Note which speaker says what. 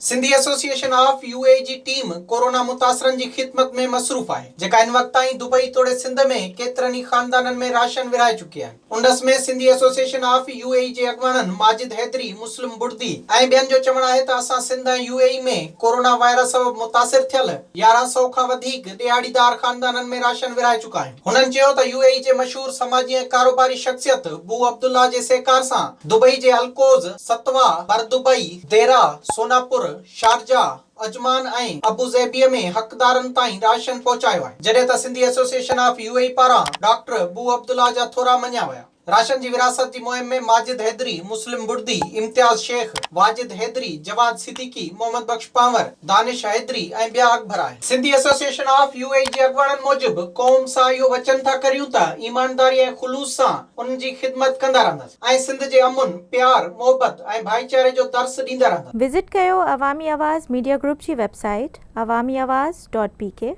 Speaker 1: Sindhi association of U A E جي team corona متاثرن جي خدمت ۾ مصروف آهي، جيڪا هن وقت تائين دبئي توڙي سنڌ ۾ ڪيترن ئي خاندانن ۾ راشن ورهائي چڪي آهي. ان ڏس ۾ Sindhi association of U A E جي اڳواڻن ماجد حيدري، مسلم بڙدي ۽ ٻين جو چوڻ آهي ته اسان Sindh ۽ U A E ۾ corona virus سبب متاثر ٿيل 1100 کان وڌيڪ ڏهاڙيدار خاندانن ۾ راشن ورهائي چڪا آهيون. هنن چيو ته يو اي اي جي مشهور سماجي ۽ ڪاروباري شخصيت بو عبدالله جي سهڪار سان دبئي جي القوز، ستوا، بر دبئي، ديرا، سوناپور، شارجه، عجمان ۽ ابوظهبيء ۾ حقدارن تائين راشن پهچايو آهي، جڏهن ته Sindhi association of U A E پاران ڊاڪٽر بو عبدالله جا ٿورا مڃيا ويا. راشن جي ورهاست جي مهم ۾ ماجد حيدري، مسلم بڙدي، امتياز شيخ، واجد حيدري، جواد صديقي، محمد بخش پانور، دانش حيدري ۽ ٻيا اڳڀرا آهن. Sindhi association of U A E جي اڳواڻن موجب قوم سان اهو وچن ٿا ڪريون ته ايمانداري ۽ خلوص سان انهن جي خدمت ڪندا رهنداسين ۽ سنڌ جي امن، پيار، محبت ۽ ڀائيچاري جو درس ڏيندا رهنداسين.
Speaker 2: وزٽ ڪيو عوامي آواز ميڊيا گروپ جي website Awami Awaz dot P K.